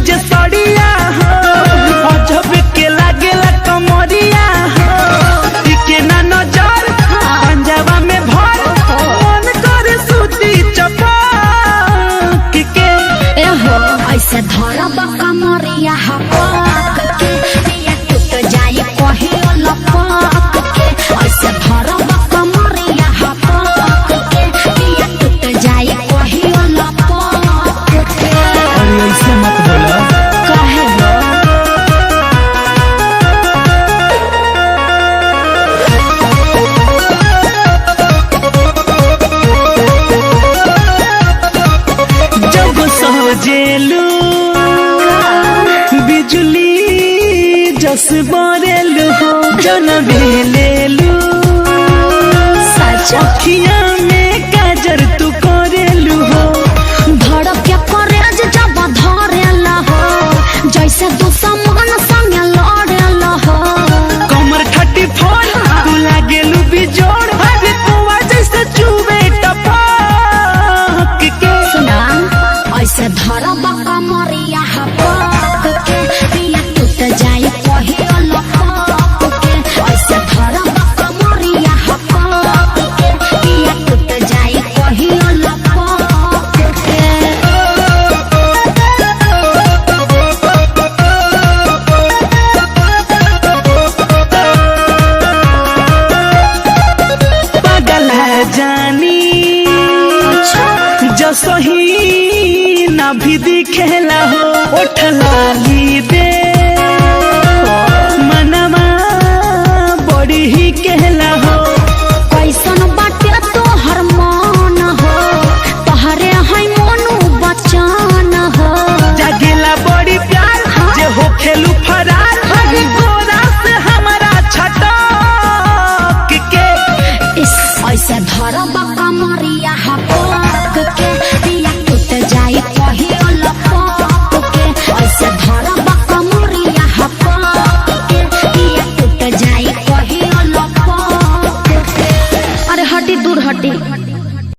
जे सड़िया हो, अजब के लागेला कमरिया हो। टिके ना नजर पंजाबा में भर, मन करे सूती चपाक के। एहो ऐसे धरब कमरिया हपक के, पिया टूट जाई कहियो लपक के। ऐसे धरब कमरिया हपक के, पिया टूट जाई कहियो लपक के। अरे ऐसे मत बोला। काहे हो? जब सजेलू बिजली जस बरेलू हो, जनबे लेलू। सच। अखिया में काजर तू करेलू हो। धड़क के करेज जब धरेला हो, जैसे दुश्मन संग लड़ेला हो। कमर 34, तू लागेलू बिजोड़, अरे कुआ जैसे चुबे टपक के। सुना, ऐसे धरब कमरिया हपक के, पिया टूट जाई कहियो लपक के। ऐसे धरब कमरिया हपक के, पिया टूट जाई कहियो लपक के। पागल है जानी जसही ना भी दिखेला हो, ओठ लाली दे।